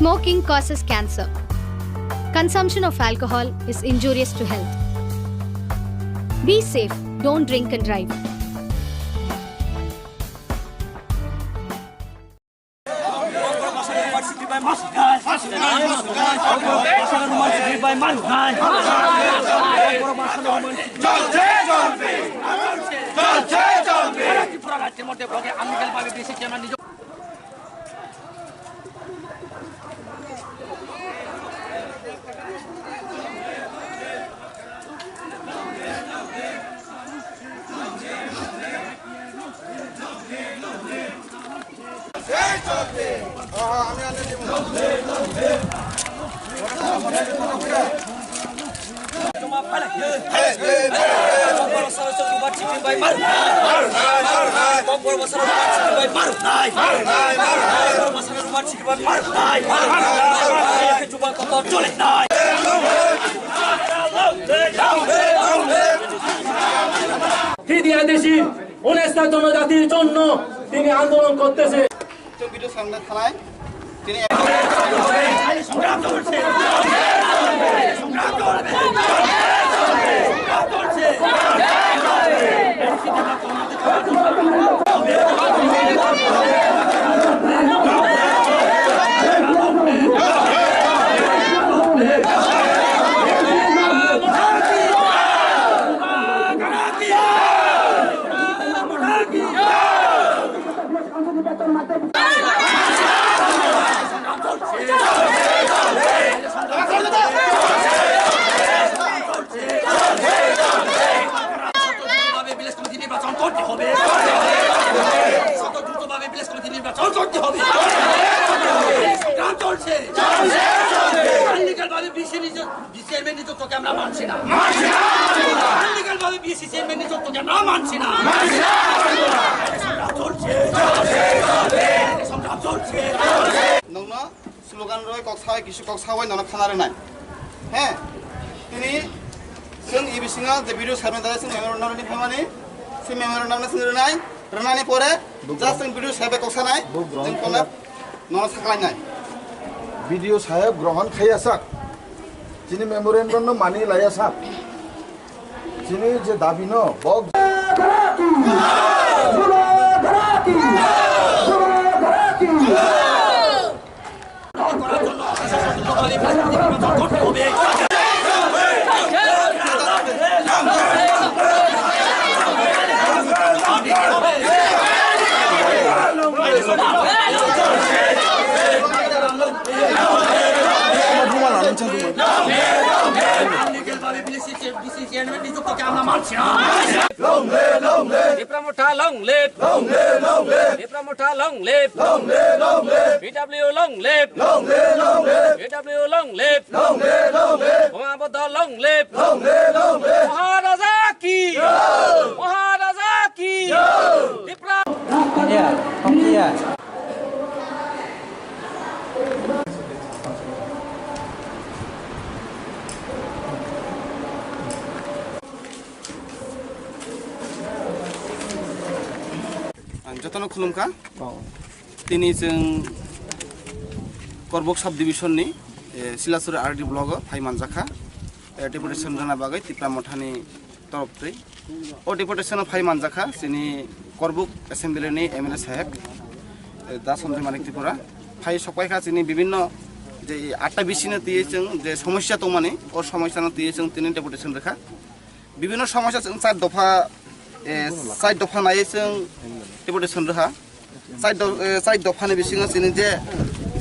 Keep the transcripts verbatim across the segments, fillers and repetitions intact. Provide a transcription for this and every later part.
Smoking causes cancer. Consumption of alcohol is injurious to health. Be safe, don't drink and drive. সিদিয়া দেশি অনেস্তা জনজাতির জন্য তিনি আন্দোলন করতেছে। বিসি চেয়ারম্যান নিযুক্তকে আমরা মানছি না। মানছি না। আনলিগাল ভাবে বিএসসি চেয়ারম্যান নিযুক্তকে আমরা মানছি না। মানছি না। সংগ্রাম চলছে। সংগ্রাম চলছে। Nokno slogan roi kok sawi, kisu kok sawi nono khana rwnai. He? Tini chwng e bisingo je video saimani dai chwng memorandum rwni phaimani, se memorandum no chwng rwnai, rwnani pore just chwng video saibai kok sanai, chwng kono nono saklainai. Video saheb grohon khaiya sak. Chini memorandum no mani laya sak. Chini je dabi no bok. Long live, long live. Tipra Motha, long live. Long live, long live. Tipra Motha, long live. Long live, long live. P W long live. Long live, long live. P W long live. Long live, long live. Boma Buddha, long live. Long live, long live. Maharaja ki. Jai. Maharaja ki. Jai. Tipra. Yeah, yeah. Ang jotono khulumkha. Oh. Tini chwng Korbuk sub division ni, eh, Silachuri R D block o phai manjakha, eh, deputation rwna bagwi Tipra Mothani torop twi. O deputation o phai manjakha chini Korbuk assembly ni M L A saheb, eh, Da Sanjoy Manik Tripura. Phai sokpaikha chini bibinno je atta B C no twiwi chwng je somosya tongmani, o somosya no twiwi chwng tini deputation rwkha. Bibinno somosya chwng char dopha, eh, char dopha naiwi chwng deputation rwkha. Char do-, eh, char dophani bisingo chini je,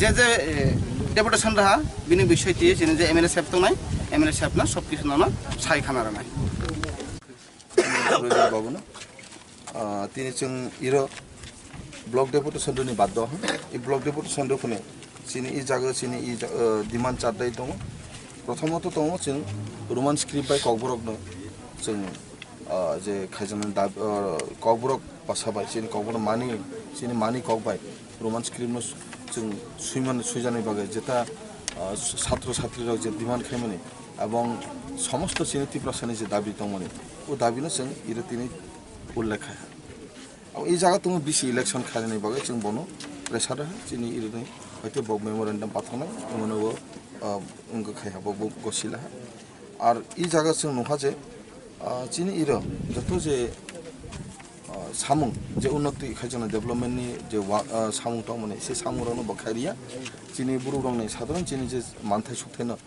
je, je, eh, deputation rwkha, bini bisoi twiwi chini je M L A saheb tongnai, M L A saheb no sob kisu nono sai khana rwnai. Babu no, ah, tini chwng iro block deputation rwni baddo, i block deputation rwphani chini i jaga chini i ja-, ah, demand chardai tongo. Prothomoto tongo chwng Roman script bai Kokborok no chwng, ah, je khaijaknai dab-, ah, Kokborok bwsa bai chini Kokborok mani, chini mani kok bai Roman script no chwng suimani, suijaknai bagwi jeta, ah, satro satrirok je demand khaimani, ebong somosto chini Tiprasani je dabi tongmani, o dabi no chwng iro tini ullekh kha. Abo e jaga tongo B C election khainani bagwi chwng bono pressure rwha chini iro ni Hoite bo memorandum pathanai, omono bo, ah, wngkha khai ha, bo, bo gosila ha. Ar i jaga chwng nukha je, ah, chini iro joto je, ah, samung, je unnoti khai chwngno development ni je wa-, ah, samung tongmani, se samung rokno bo khai riya. Chini borok rokni sadharon chini je manthai sukthai no,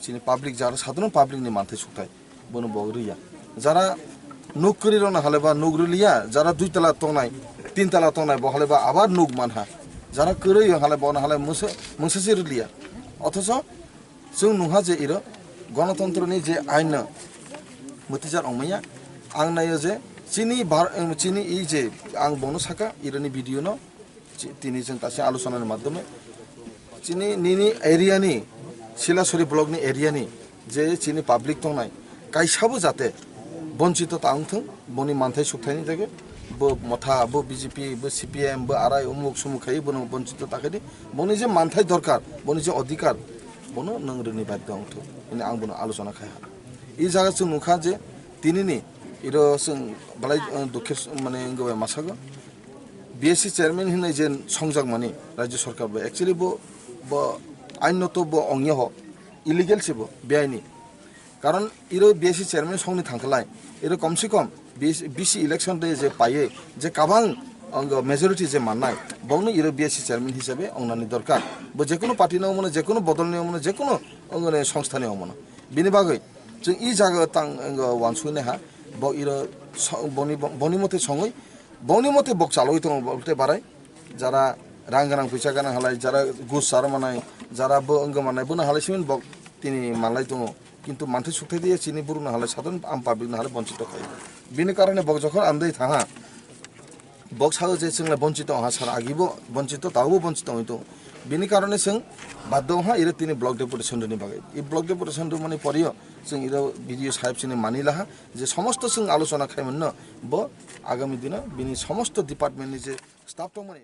chini public jara sadharon public ni manthai sukthai. Bono bo rwya. Jara nuk kwrwi rokno halaiba nuk rwliya, jara dui tala tongnai, tin tala tongnai bo halaiba abar nuk manha. Jara kwrwi halai bono halai mungsa, mungsa se rwliya. Othocho chwng nungha je iro gonotontro ni je ain no mwtwijar ongmaya. Ang naio je chini bar-, chini i je ang bono saka iro ni video no Chi-, tini chwng tasi alochona ni madhyome chini nini area ni, Silasuri block ni area ni je chini public tongnai, kaisa bo jate bonchito ta wngthung, boni manthai sukthai ni jagwi bo motha, bo B J P, bo C P M, bo arai umuk sumuk khai bono bonchito ta khaidi, boni je manthai dorkar, boni je odhikar, bono nwng rwni badhyo wngthung hwnwi ang bono alochona khai ha. I jaga chwng nukha je tini ni iro chwng belai, uh, dukhe s-, mane wngwi bai masago. B S C chairman hinwi je songjakmani Rajya Sarkar bai, actually bo, bo ainoto bo ongya ho, illegal se bo, beaini. Karon iro B S C chairman songni thangkhlai, iro kom se kom B C, B C election de je paye, je kabang ang majority je mannai, bongno iro B S C chairman hisabe ongnani dorkar. Bo jekono party ni ongmano, jekono bodol ni ongmano, jekono ongmano songstha ni ongmano. Bini bagwi chwng i jaga tang, ang wansuknai ha, bo iro so-, boni, boni mote songwi Bongni mote bok chalwi tongo, bo tei barai. Jara rang ganang, pisa ganang halai, jara gus sar manai, jara bo wngma manai, bono halai simin bok tini manlai tongo. Kintu manthai sukthai diya chini burukno halai sadon am public no halai bonchito khai. Bini karone bok jokhon andai thaha, bok sao je chwngle bonchito ha sar agi bo bonchito, tao bo bonchito wngwi tongo. Bini karone chwng baddo ha iro tini block deputation rwni bagwi. I block deputation rwmani porio chwng iro B D O sahib chini mani laha je somosto chwng alochona khai manno bo agami dino bini somosto department ni je staff tongmani